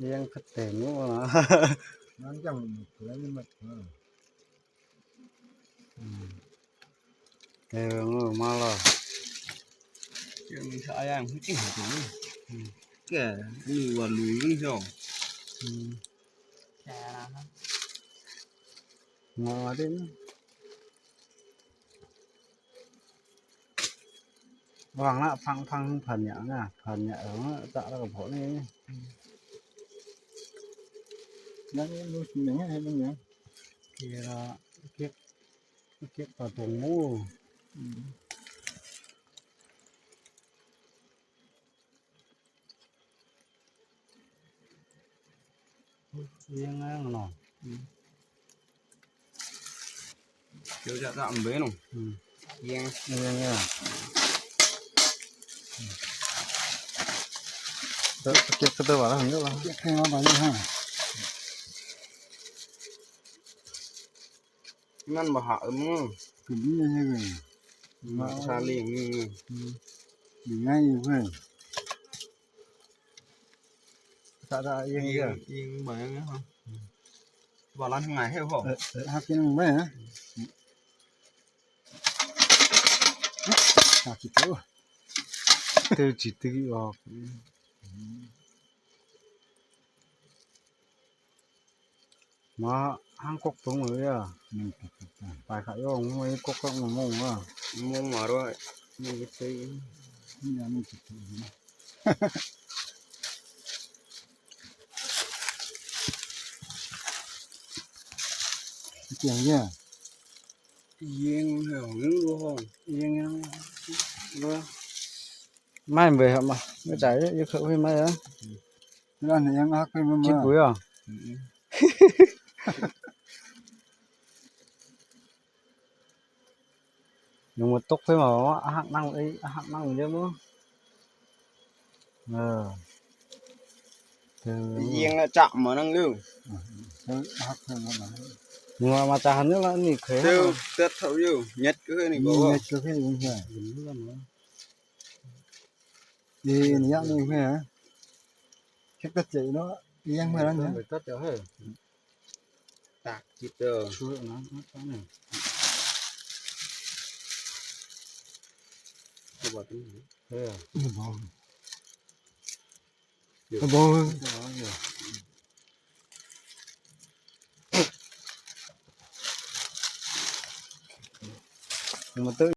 ລ້ຽງກະແຕງຢູ່ນະ ມັນຈັ່ງເພິ່ນມັນ ອືມ ເອີ ມາລະ ເຈົ້າມີສາຍາງຄືຈິງໂຕ ອືມ ແກ່ ນີ້ວ່າລຸຍເຈົ້າ ອືມ ແກ່ລະ ງໍເດ້. ວາງລະ ພັງ ພັງ ພັນຫຍັງນະ ພັນຫຍັງ ເອີ ຈະລະກະເພາະນີ້ ຍັງຮູ້ສຶກຫຍັງ ເຮັດຫຍັງ ເກັບ ເກັບປາຕົງໝູ ອືມ ວຽງແລ້ວເນາະ ອືມ ດຽວຈະຕຳເບເນາະ ອືມ ວຽງ ວຽງແລ້ວ ເກັບກະເຕີບາດແລ້ວ ເກັບແລ້ວ ເກັບແລ້ວ ມາບາດນີ້ຮະ ມັນບໍ່ຫາເອີ ມື້ ຄືມີຫຍັງເອີຍ ມາຊາລີງນີ້ ອືມ ດີງ່າຍຢູ່ເພິ່ນ ສະ ສະ ອີງ ອີງ ອີງເບິ່ງເນາະ ອືມ ບໍ່ລັນງ່າຍແທ້ພໍ່ ເອີ ເອີ ຮັກກິນເບິ່ງນະ ຫາກິນເອົາ ເຕີຈິດຕິອອກ ອືມ ມາຫາກົກຕົງເລີຍ ອືມ ໄປຂະຍົງ ໄປກົກກັບມະມ່ວງວ່າ ມະມ່ວງມາດ້ວຍ ມີເຮັດໃສ່ ມີອັນນີ້ຊິຖືນະ ກຽງເຍ ຍິງເຮົາ ຍິງດູຫ້ອງ ຍິງຍັງ ມາ ໄມ້ເບີຍ ມາ ໄມ້ຈ່າຍ ຢູ່ເຄີຍໄມ້ ເວລານີ້ຍັງຮັກເຄີຍມາ ຄິດບຸຍ ອືມ ຍັງບໍ່ຕົກເລີຍ ວ່າອາຫານນັ່ງ ເອີຍ ອາຫານນັ່ງເດີບໍ່ ເອີ ເອີ ຍິງລະຈະມານັ່ງເດີ ເອີ ອາຫານນັ່ງ ຍັງວ່າມາຈາກຫັ້ນລະ ນີ້ເຄີຍ ເຕີ ເຕີເທົ່າຢູ່ ຍັດກໍຄືນີ້ ນີ້ ບໍ່ ຍັດກໍຄືນີ້ ເອີ ນີ້ຍາກນີ້ເອີຍ ເກັບກະເຈເນາະ ອີຫຍັງເມື່ອນັ້ນນະ ໄປຕັດເອົາເຮີ ຕາກຈິດເດີ ຊ່ວຍເອົານະ ຕາກນີ້ ບໍ່ຕິ ເອີ ບໍ່ ບໍ່ ມາເຕີ